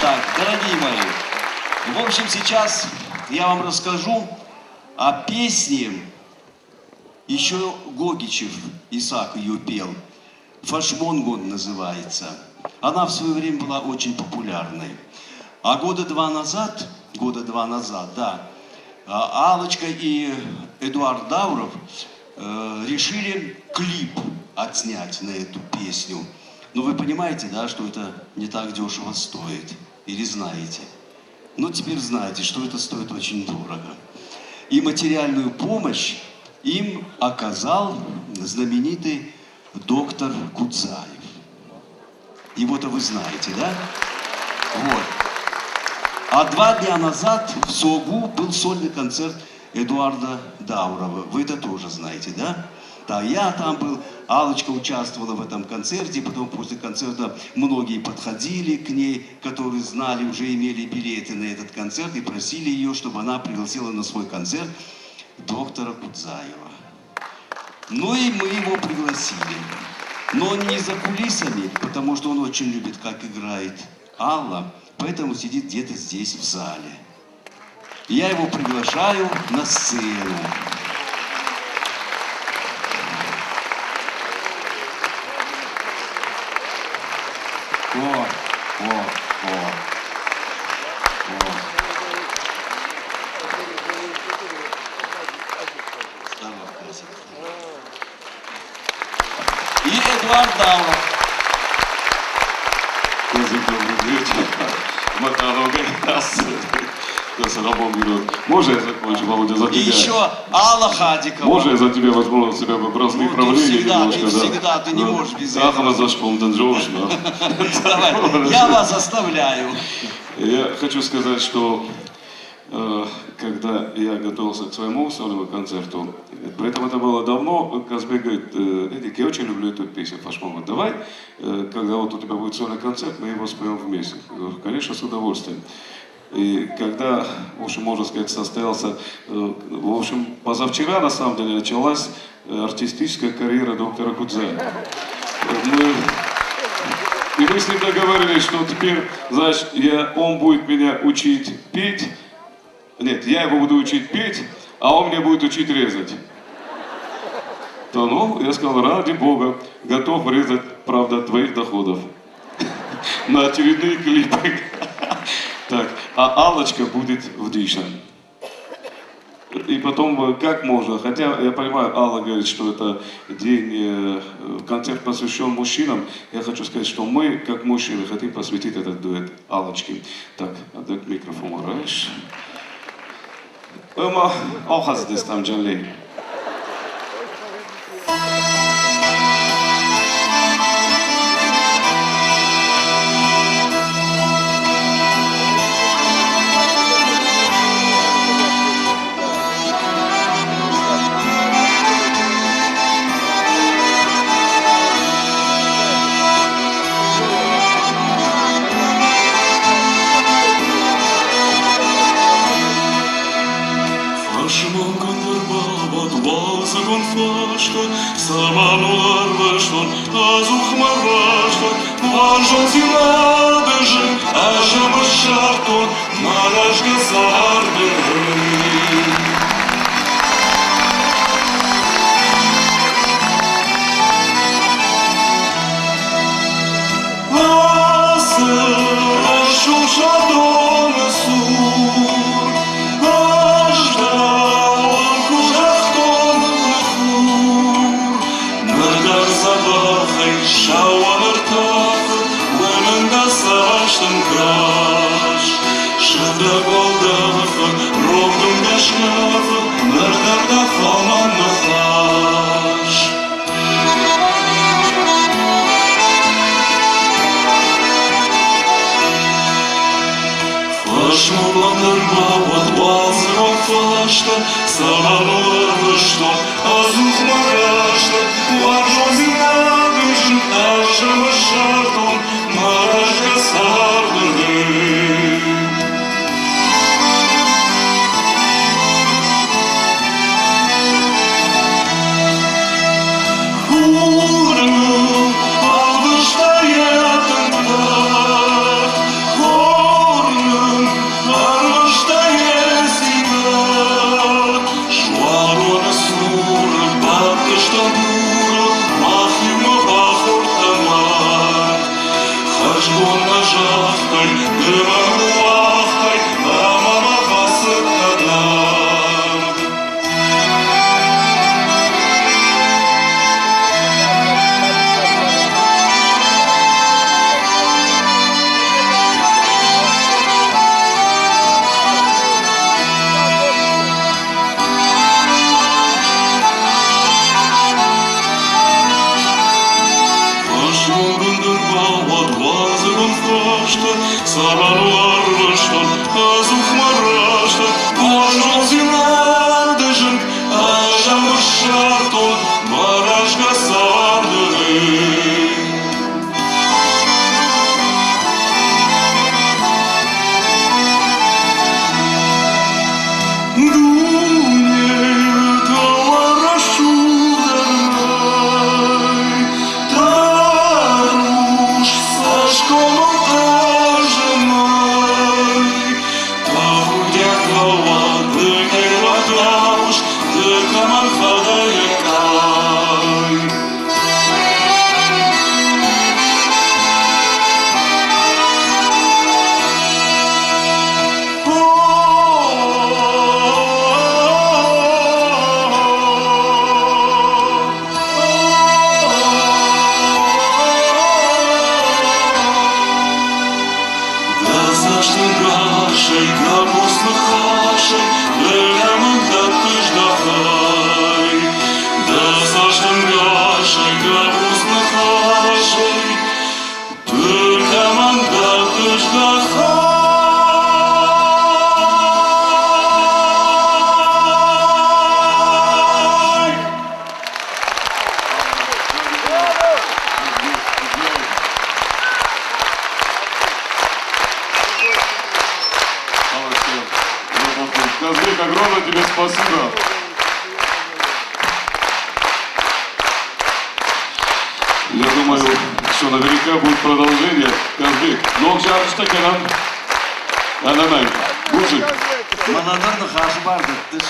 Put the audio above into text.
Так, дорогие мои, в общем, сейчас я вам расскажу о песне, еще Гогичев Исаак ее пел. «Фашмонгон» называется. Она в свое время была очень популярной. А года два назад, года два назад, да, Алочка и Эдуард Дауров решили клип отснять на эту песню. Но вы понимаете, да, что это не так дешево стоит? Или знаете? Ну, теперь знаете, что это стоит очень дорого. И материальную помощь им оказал знаменитый доктор Кудзаев. Его-то вы знаете, да? Вот. А 2 дня назад в СОГУ был сольный концерт Эдуарда Даурова. Вы это тоже знаете, да? Да, я там был, Алочка участвовала в этом концерте, потом после концерта многие подходили к ней, которые знали, уже имели билеты на этот концерт и просили ее, чтобы она пригласила на свой концерт доктора Кудзаева. Ну и мы его пригласили. Но не за кулисами, потому что он очень любит, как играет Алла, поэтому сидит где-то здесь в зале. Я его приглашаю на сцену. О, о, о, о. Здорово, Красик. И Эдуард Дауров. Добрый вечер. Можно я закончу, Володя, за И тебя? еще Алла Хадикова. Можно я за тебя возьму на себя бразды Ну, ты правления всегда, немножко, ты да? всегда, ты не Да. можешь без Ах, этого. Давай, я вас оставляю. Я хочу сказать, что когда я готовился к своему сольному концерту, при этом это было давно, Казбек говорит: «Эдик, я очень люблю эту песню, Фашмама, давай, когда вот у тебя будет сольный концерт, мы его споем вместе». Я говорю: «Конечно, с удовольствием». И когда, в общем, можно сказать, состоялся, в общем, позавчера, на самом деле, началась артистическая карьера доктора Кудзаева. И мы с ним договорились, что теперь, знаешь, он будет меня учить петь, нет, я его буду учить петь, а он меня будет учить резать. То, ну, я сказал: «Ради бога, готов резать, правда, твоих доходов на очередные клипы». Так, а Аллочка будет в Диша. И потом, как можно, хотя я понимаю, Алла говорит, что это день, концерт посвящен мужчинам. Я хочу сказать, что мы, как мужчины, хотим посвятить этот дуэт Аллочке. Так, отдай микрофон, Раиш. Ӕмӕ ахӕцыдыстӕм Джанлей. Цӕмӕн уарвыстон ӕдзух мӕ рӕзты Уарзондзинады зынг ӕз ӕм ссардтон мӕ рӕзгӕ царды. Дунейы дӕуӕн рӕсугъддӕр нӕй, Тарус цӕсгомыл хъазынӕй. Тӕхудиаг фӕуа, ды кӕй рӕвдауыс, ды кӕмӕн фӕдӕ йӕ къай. Дӕ цӕстӕнгасӕй, дӕ буц ныхасӕй Лӕмын дӕттыс дӕ хай. Дӕ цӕстӕнгасӕй, дӕ буц ныхасӕй Ды кӕмӕн дӕттыс дӕ хай. Казбек, огромное тебе спасибо. Я думаю, что наверняка будет продолжение. Казбек, ног жарышта кӕнӕм. Ӕнӕмӕнг. Бузныг. Мӕнӕн дӕр ныхасы бар дӕттыс?